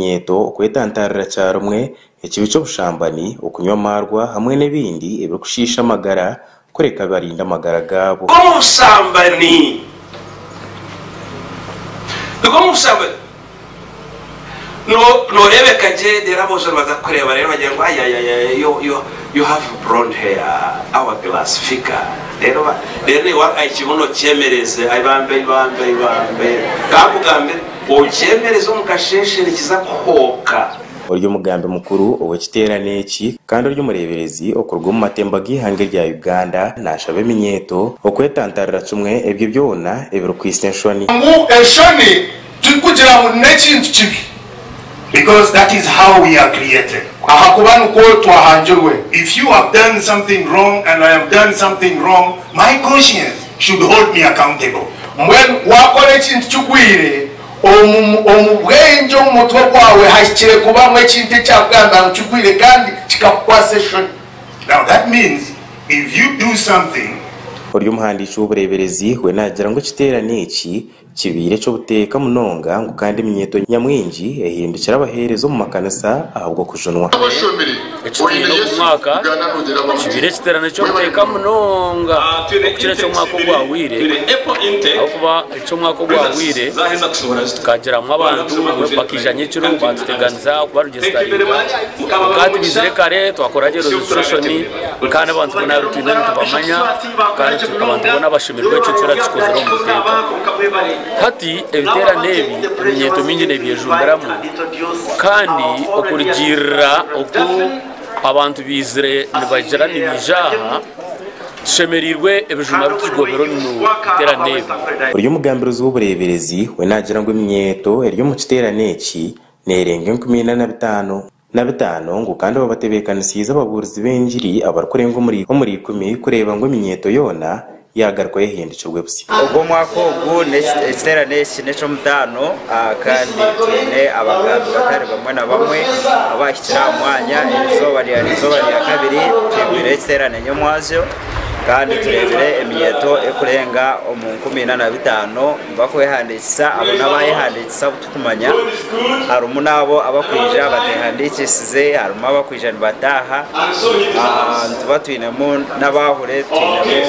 Eminyeeto okwetantarira kyarumwe, ekibi ky'obushambani, okunywa amaarwa hamwe n'ebindi ebirikushiisha amagara kureka barinde amagara gaabo. Omu bushambani. Nigwo omu bushambani. Nooreebeka gye reero aboojo nibaza kukureeba reero bagira ngu ayayaya you have blonde hair, hourglass figure. Reero reero naiwe ekibuno okyemereze ai bambe ai bambe ai bambe. Ka nkugambire okyemereze omu kasheeshe nikiza kuhooka. Ori omugambi mukuru ow'ekiteerane eki kandi ori omureeberezi okuruga omu matemba g'eihanga erya Uganda naashaba eminyeeto okwetantarira kimwe ebyo byona ebirikwitsa enshoni. Ngu enshoni Tikugira ngu n'ekintu kibi. Because that is how we are created. Ahakuba nikwo twahangirwe. If you have done something wrong and I have done something wrong, my conscience should hold me accountable. Mbwenu waakora ekintu kigwire, omu omu bwengye omu mutwe gwawe hahikire kubamu ekintu ekyakugambira ngu kigwire kandi kikakukwatsa enshoni. Now that means if you do something. Ori omuhandiiki w'obureeberezi we naagira ngu ekiteerane eki Kibaire eky'obuteeka munonga ngu kandi eminyeeto nyamwingi ehindukire abaheereza omu makanisa ahabw'okujunwa. Eki twine ogu mwaka kibaire ekiteerane ky'obuteeka munonga okukira eky'omwaka ogwahweire ahabw'okuba eky'omwaka ogwahweire tukagiramu abantu bakaija nyekiro baatuteganisa kubarugyesitaringa kwonka hati baizire kare twakora gye registration kandi abantu boona abu twine nitubamanya kandi abantu boona bashemereirwe ekyo kyona tukikozire omu buteeka. Hati ebiteerane ebi eminyeeto mingi neebyejumbiramu kandi okurugiirira oku abantu baizire nibagira nibaija aha, tushemereirwe ebijuma bi tugobire omu biteerane ebi. Ori omugambirizi w'obureeberezi we naagira ngu eminyeeto eri omu kiteerane eki neerenga 45,000. 45 ngu kandi babatebeekanisiize ababuurizi b'engiri abarikurenga omuri omuri ikumi kureeba ngu eminyeeto yoona yaagaruka yahindukirwe busya. Ogu omwaka ogu ekiteerane eki n'eky'omutaano kandi twine abagambi batari bamwe na bamwe abahikire aha mwanya. Erizooba ryaba erizooba rya kabiri twigwireho ekiteerane nyomwazyo kandi tureebire eminyeeto erikurenga omu 45,000 bakwehandiikisa. Abo n'abayehandiikisa abu turikumanya. Harimu n'abo abakwija batehandiikisize, harimu abakwija nibataaha. Nituba twinemu n'abahure, twinemu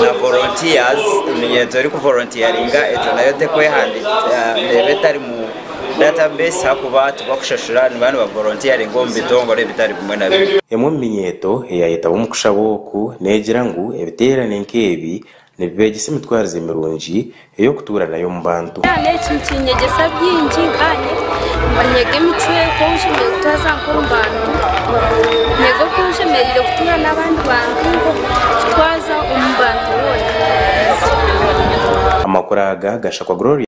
na volunteers, eminyeeto erikuvolontiyaringa egyo nayo neeba etari mu database ahakuba tibakushashura nibaba nibavolontiyaringa omu bitongore ebitari bimwe na bimwe. Emwe omu minyeeto eyaayetaba omu kushaba oku neegira ngu ebiteerane nk'ebi Nibibeegyesa emitwarize mirungi ey'okutuura nayo omu bantu. Kandi eki nikinyegyesa bingi nkanye nyega emicwe oku nshemereire kutwaza nk'omu bantu, nyega oku nshemereire kutuura n'abandi bantu, kutwaza omu bantu boona. Amakuru aga gashakwa Gloria.